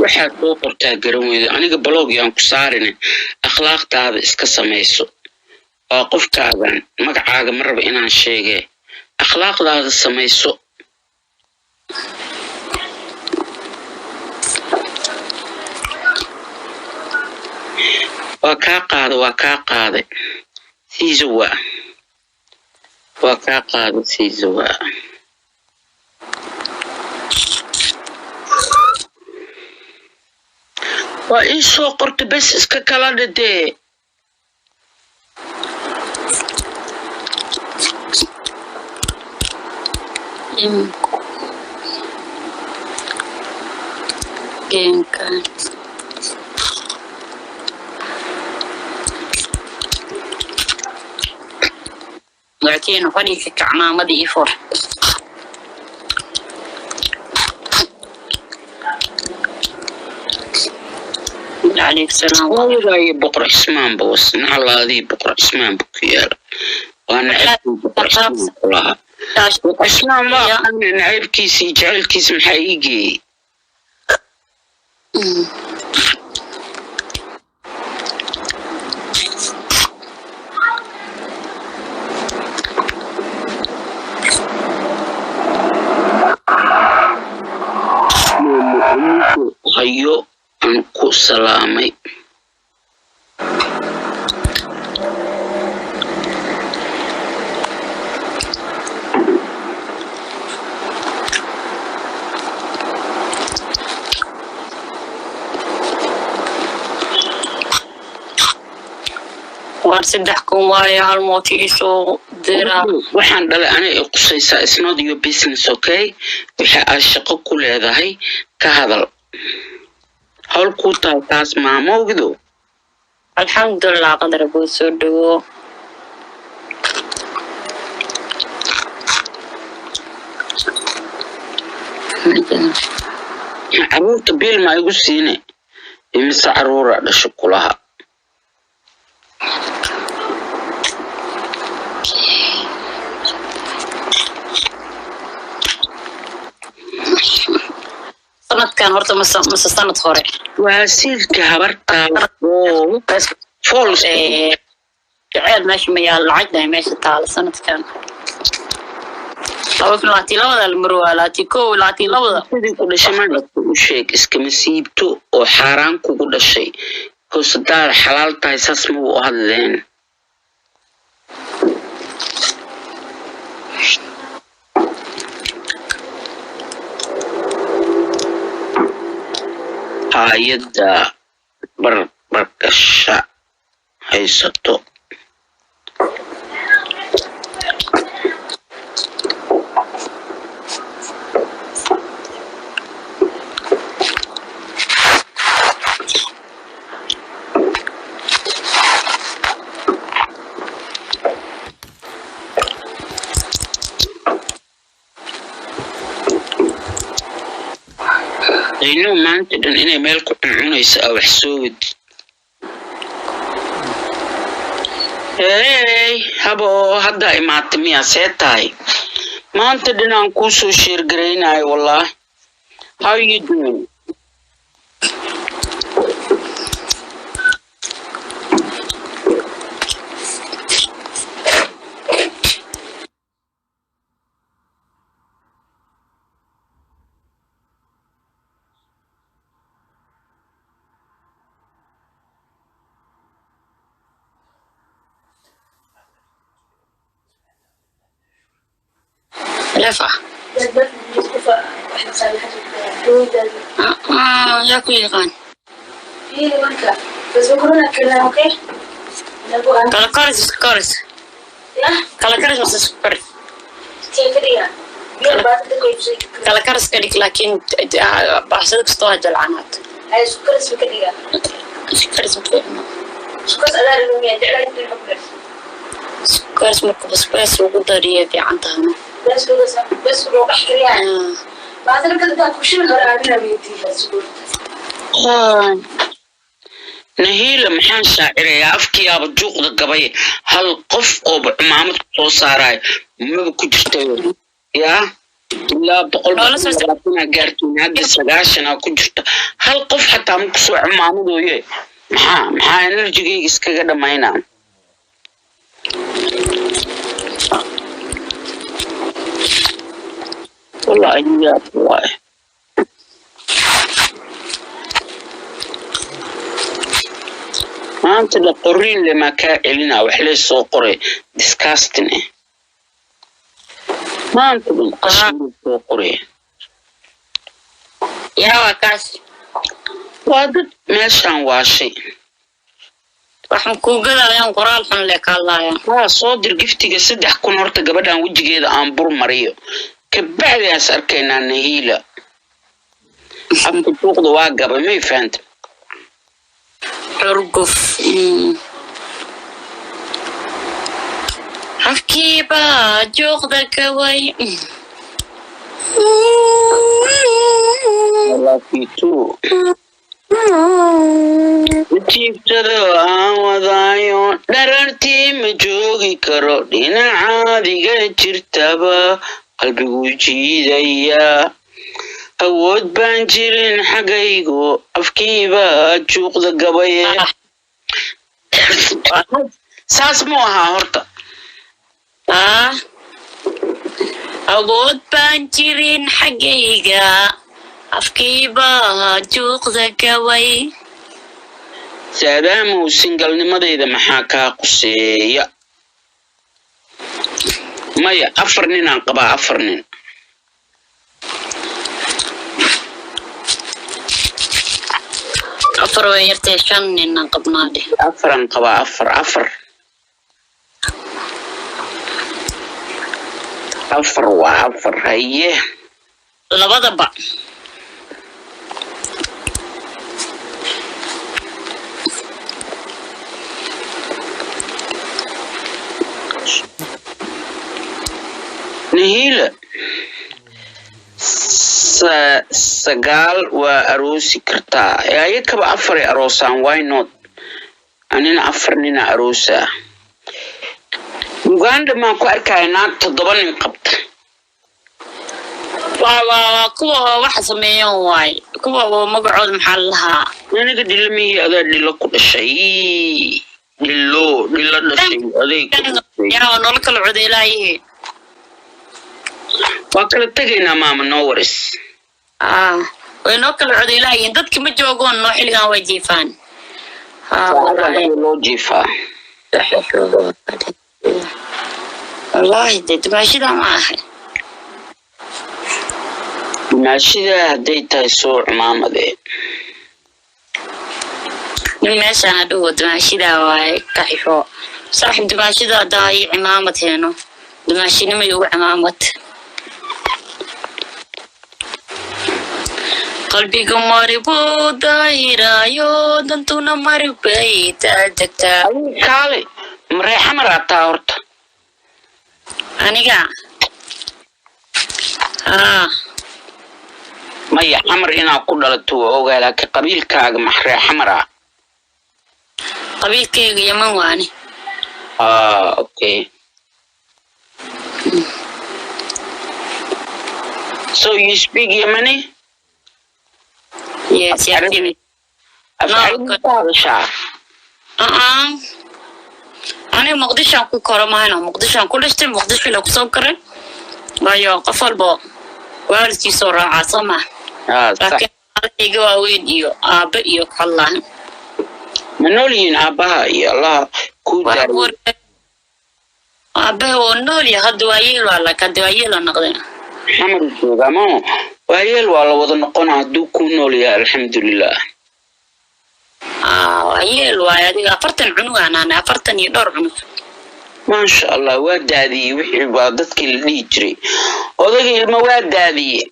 Waxaad soo qortaa garan weyda. Aniga block yaan ku saarine, akhlaaqdaada iska samayso. Waa qofkaagan, magacaaga ma raba inaan sheegee, akhlaaqdaada samayso. Waa kaa qaaday, waa kaa qaaday siiso, waa kaa qaaday siiso. Waa ii soo qorta bes, iska kala dhadee. Gamekan. Laakiin fadhiga kacmaamadii ii fur. Calaykum salaam. Waayo Boqor Cismaan boos nacalaadii Boqor Cismaan buu ku yaala. Waa nacaybkii Boqor Cismaan ku lahaa. Boqor Cismaan waa aqaana nacaybkiisa iyo jacaylkiisa, maxaa ii geeyey? Hayo aan ku salaamay. Waar 3000 waaye, hal mooti isoo diraa. Waxaan dhalay anay i qusaysaa. It's not your business, okay? Waxa aad shaqo ku leedahay ka hadal, hawl kuu tahay taas maama ogdo. Alxamdulilah, qadar buu soo dhawo. Caruurta biil ma igu siine? Imise caruura dhasho kulaha? Sanadkan horta mase sanad hore? Waa siilka habartaa oo fols. Jaceyl meesha ma yaalo, lacagna meesha taala. Sanadkan 2022-da la marwaa, 21, 22-da. Sidii ku dhashay magaca u sheeg, iskama siibto oo xaaraan kugu dhashay kos. Hadaad xalaal tahay saas ma u hadleen. Hay'adda barbargasha haysato. Ayno maanta dhan inay meel ku cuncunayso aa wax soo wadid. Hey habo, hadda imaatay miyaa? See tahay? Maanta dhan aan kuu soo share garaynayo wallahi. How you doing? Lefa. Yaa ku yaqaan? Kala karis, isku karis. Kala karis mase isku karis? Kala karis ka dhig, laakiin baxsada kastoo ha jalcanaad. Isku karis ma fiicno. Isku karis marka basbaas lagu dariyo fiican tahana. Nahiila, maxaan shaacirayaa? Afkiyaaba juuqda gabay. Hal qof ooba cumaamad soo saarayo maba ku jirta yaa. Ilaa 100 Noola soo 120 gaartiin, hadda 90 ku jirta. Hal qof xataa ma kusoo cumaamadooye. Maxaa energygayga iskaga dhamaynaa? Wallahi yaab waaye. Maanta la qoriin lema kaa celinaa, wax lee soo qoray disgusting eh. Maanta dhan qashin soo qoray. Yaa waa kaas? Waa dad meeshaan waashay. Waxaan kuu gadayaan qoraal xun le ka hadlaayaan. Waa soo dir giftiga 3000 horta, gabadhan wejigeeda aan bur mariyo, kabacdi aas arkaynaa. Nahiila afka juuqda waa gabay, may fahanta? Curguf. Afkiibaa juuqda gabay. Love you too. Jiibsado aan wadaayo dharartii, ma joogi karo dhinacaadiga jirtaba, qalbigu jiidayaa, awood baan jirin xaggaygu, afkiibaa juuqda gabaye. Saas mu ahaa horta? Ah, awood baan jirin xaggayga, afkiibaa juuqda gabay. Saadaamow, singlenimadayda maxaa kaa quseeya? Maya, afar ninaan qabaa, afar nin. Afar way yartee, shan ninaan qabnaa dheh. Afaran qabaa, afar, afar, afar, waa afar, haye. Labadaba. Nahiila, sagaal waa aroosi kartaa. Ayakaba afaray aroosaan, why not? Anina afar nina aroosaa. Uganda maan ku arkaya naag toddoba nin qabta. Waa kuwa oo waxa sameeyan waay, kuwa oo magacooda maxaa la lahaa? Aniga dhilo miyi, adaa dhilo ku dhashay, dhilo dhilo dhashay aday ku dhashay. Yaa waa noola kala codeylaayihi. Waa kala tegaynaa, maama, no worries. Ah, way noo kala codeylaayihiin, dadki ma joogoon noo, xilligan way jiifaan. Ha. Saacada loo jiifaa. Wallaahi dee dumaashida ma ahay. Dumaashida hadday tahay, soo cumaamadee. Nin meeshaan adhugo dumaashida waaye, ka xisho saaxib. Dumaashida haddaa ii cimaamad heeno, dumaashinimo igu cimaamad. Qalbiga mari buu daahiraayo, dantuna mari bay daadegtaa. Adiga kaale, mareexa maraataa horta? Aniga haa. Maya, Xamar inaa ku dhalato waa ogaa, laakiin qabiilkaaga maxreexa maraa? Qabiilkayga Yaman waani. Ah, okay, so you speak Yemeni? Yes, yaimi. Af No. Carabi ku hadashaa? Uh-uh. Aniga Muqdishoan ku koro mahayno, Muqdishoan ku dhashtay, Muqdisho la kusoo koray, waayo qof walbo waalidkiisoo raacaa, soo ma? Ah, sax. Laakiin iga waaweyn iyo aabbe iyo kallaan. Ma nool yihiin aabbaha iyo Allaha kuu daariyo? Aabbaha waa nool yahay hadda, waayeel waa lak hadda, waayeel waa noqday. Xamar joogaa mao? Waayeel waa la wada noqona hadduu kuu nool yahay, alxamdulilah. Ah, waayeel waaye, adiga 40 cunug aan ahnay, 40 iyo dhowr cunug. Maasha Allah, waa daadiyey wixii, waa dadkii la dhihi jiray odayga ilmo waa daadiye.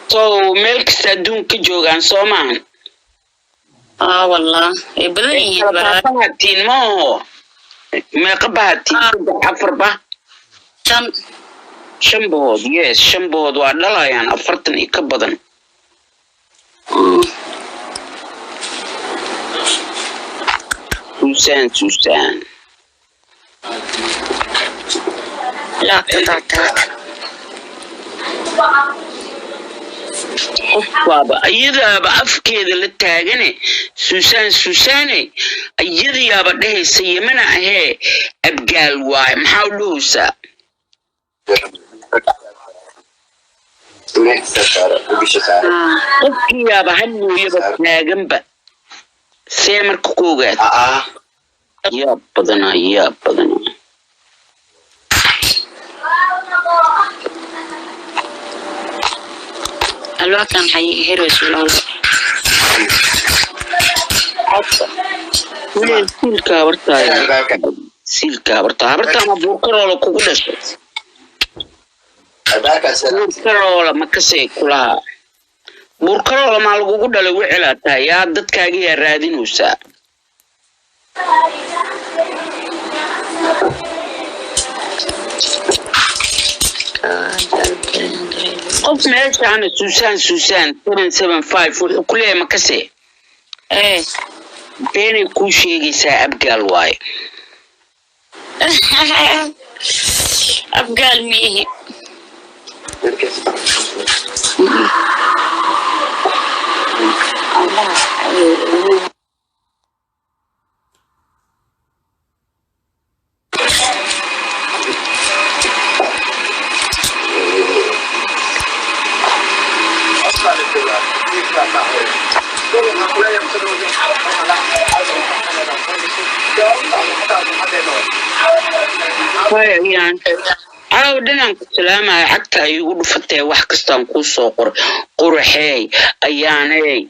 So meel kasta adduunka ka joogaan, soo maahan? Ah, wallah way badan yihiin walaa. Bahatiin maaho, meeqa bahatiin? Ah. Saddex, afar bah? Shan. Shan bahood, yes, shan bahood waa dhalayaan 40 iyo ka badan. Suusaan, Suusaan. Laabta taataat. Qof baaba iyadaaba afkeeda la taagane, Suusaan, Suusaane, iyadayaaba dhehaysa Yemana ahee Abgaal waaye. Maxaa u dhahaysaa? Qofkiyaaba hadlooyaba taaganba, see marka ku ogaad? Yaa badanaa, yaa badanaa. Albaabkan waxay iga xiraysa walaalo. Wiil, siilka habartaa, siilka habartaa, habartaa ma buurkaroola kugu dhashay? Buurkaroola ma kasay kulaha? Buurkaroola maa lagugu dhalay? Wicilaa tahay, yaa dadkaaga yaa raadinaysaa? Qof meeshaana Suusaan, Suusaan 775 wuxuu ku leeyahay ma kasee? Eh. Beenay kuu sheegaysaa, Abgaal waaye. Abgaal miihi. Wayaan caaw dhanaan ku salaamaya, cagta ay igu dhufatee, wax kastaan kuu soo qoray, quraxeey, ayaaney,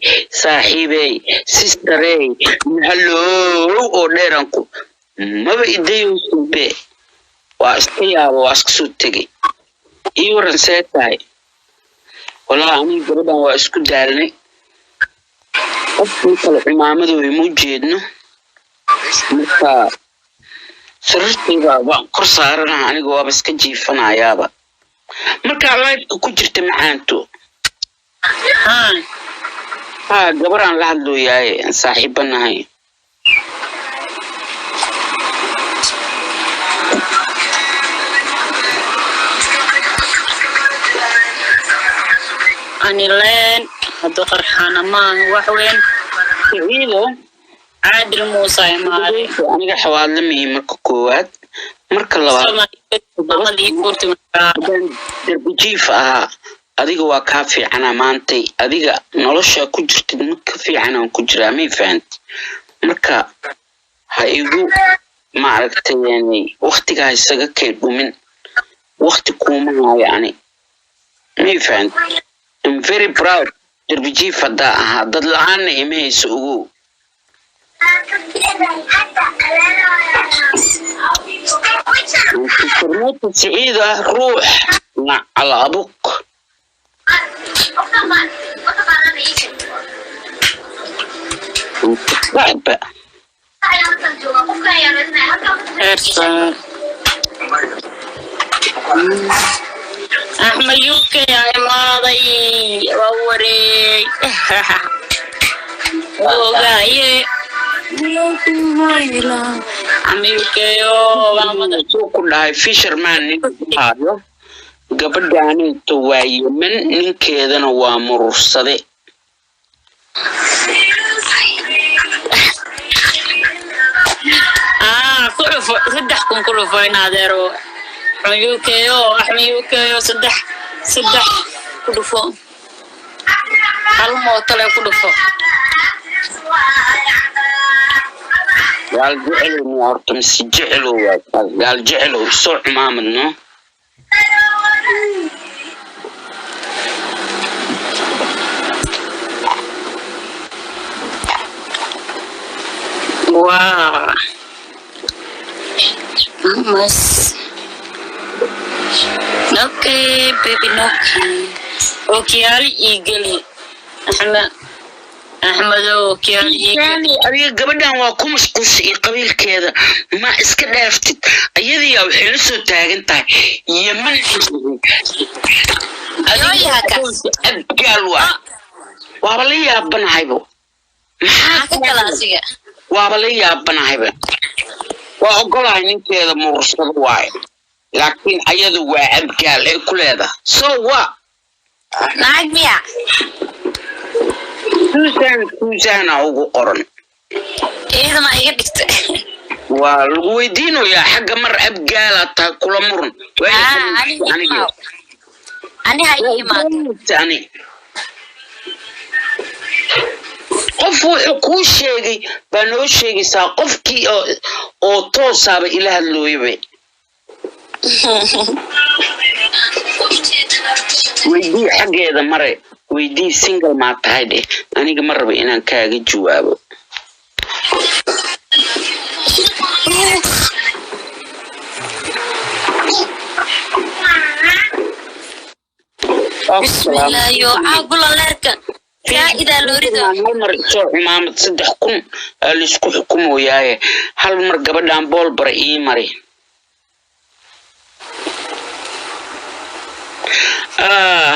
saaxiibey, sisterey, hallow oo dheeraan ku maba idayowsube, waa iska yaaba, waa iska soo tegey. Ii waran, see tahay? Walaa aniga gabadhan waa isku daalnay, qofkii kale cimaamadooda ma ujeedno. Marka sariirtayda waan kor saaranaha, aniga waaba iska jiifanayaaba markaa lifeka ku jirta macaanto. Haa. Haa, gabaraan la hadlooyaaye aan saaxiibanahay. Anileen hadduu qarxaana maaha wax weyn. Siciido. Caadil Muuse imaade. Aniga xawaadla mihi marka koowaad, marka labaad haddaan darbijiif ahaa adiga waa kaa fiicanaa. Maantay adiga noloshaa ku jirtid mid ka fiicanaan ku jiraa, may fahanti? Marka ha igu maaragtay, yani waktigaa isaga kay dhumin, wakti kuuma haayo ani, may fahanti? I'm very proud. Darbijiif haddaa ahaa, dad la-aanna ima hayso, ogow. Farmuuta Siciida ruux nacal abuk. Waxba. Axmed UK aa imaaday, waa wareeg ogaaye. Axmed UK Wuxuu ku dhahay fisherman nin haayo, gabadhaanito waa Yemen, ninkeedana waa Murursade. Ku dhufo 3000, ku dhufo in adeero. Axmed UK Axmed UK, saddex saddex ku dhufo, hal mootale ku dhufo. Gaal jecelow miyaa horta mise jecelow? Waa gaal jecelow, soo cumaamad no. Waa Mas. Okay, baby, okay. Okiyaali ii geli. Axmed, Axmedow, okiyaali ii geli. Adiga gabadhan waa ku mashquulshay iyo qabiilkeeda, ma iska dhaaftid? Ayadiyaa waxay la soo taagan tahay Yemen. Abgaal waa, waaba la yaabanahaybo. Maxaa ka kala asiga? Waaba la yaabanahayba. Waa ogolahay ninkeeda Murursado waaye, laakiin ayadu waa Abgaal ay ku leedahay, so wa Naag miya? Susan, Susana ugu qoran. Iyadana iga dhigtay. Waa lagu weydiinayaa xagga mar abgaala tahay kula muran. Ah, aniga imaaw. Ani ha ii imaato. Ani qof wuxuu kuu sheegay baa noo sheegaysaa, qofkii oo toosaaba ila hadlooyaba. Weydii xaggeeda mare, weydii single maa tahay dheh. Aniga ma raba inaan kaaga jawaabo. Bismillah, yo caagula leerka zaa'idaa loo ridaa. Hal mar isoo cumaamad 3000 aa laisku xukumooyaaye, hal mar gabadhan bool bara ii mari.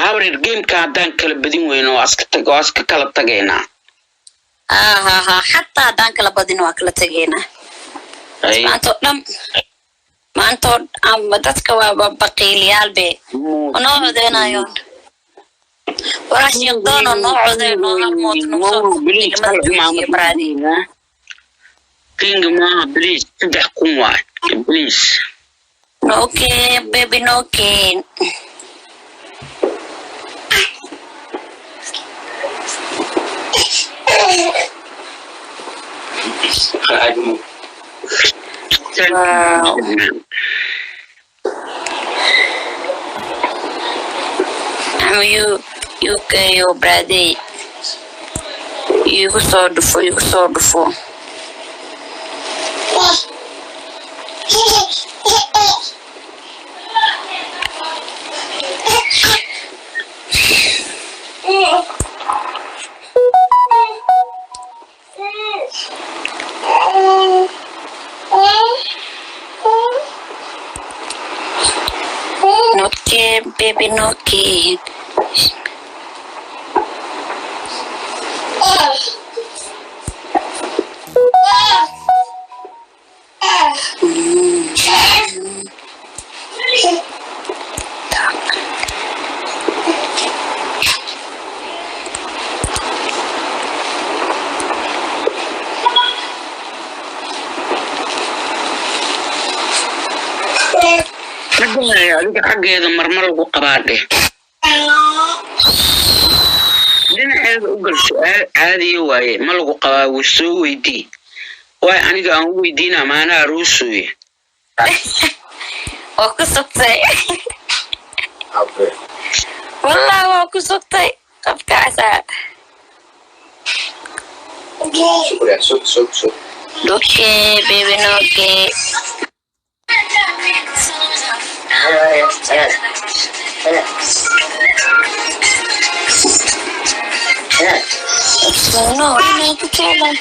Habrir gameka haddaan kala badin weyno, waa iska tag, waa iska kala tagaynaa. Ha ha ha, xataa haddaan kala badin waa kala tegaynaa. Ay, Maanta oo dhan, maanta oo dhan dadka waaba baqiiliyaal be noo codeynayo. Waraa shiiqdoono noo codeyno, hal mood nugusoo Please, hal cumaamad. Baraadi. King maaha, please, 3000 waay, please. Okay baby, no king. Wow. Ama UK yo braadey, iigu soo dhufo, iigu soo dhufo. Okay baby, no king. Adiga xaggeeda marmar lagu qabaa dheh, dhinaceeda u gal. Su-aal caadiya waaye, ma lagu qabaa? Wuu soo weydii waay, aniga aan u weydiina maanaa aroosooye. Waa ku sugtay, wallah waa ku sugtay qabkaasaa. Okay baby, no okay. No, inaan ku jeclahay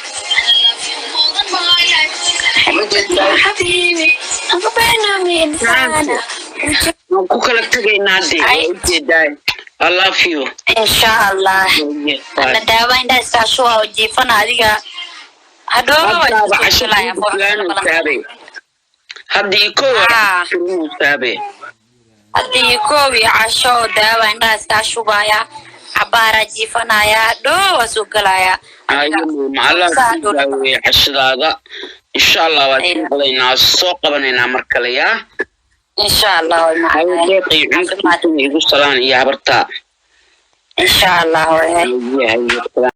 xabiibi, aku beenaaminsana. Waan ku kala tagaynaa dee, waa ujeedaa. I love you. Insha Allah. Ana daawa indhaha iskaashuwa oo jiifana, adiga hadhooba waa Haddaaba isku casho filaya. kuu haddii kow Ah. saabe. Haddii koow iyo casho oo daawa indhaha iskaa shubaya, cabaaraa jiifanaya, hadhoo waa soo gelaya. Ayo macallaa, ku daaweeye cashadaada insha Allah. Waa soo qabanaynaa, soo qabanaynaa mar kale yaa. Insha Allah way Hayo. macnahay. Deeqay cunkiisa igu salaan iyo habartaa. Insha Allah way. Haye haye.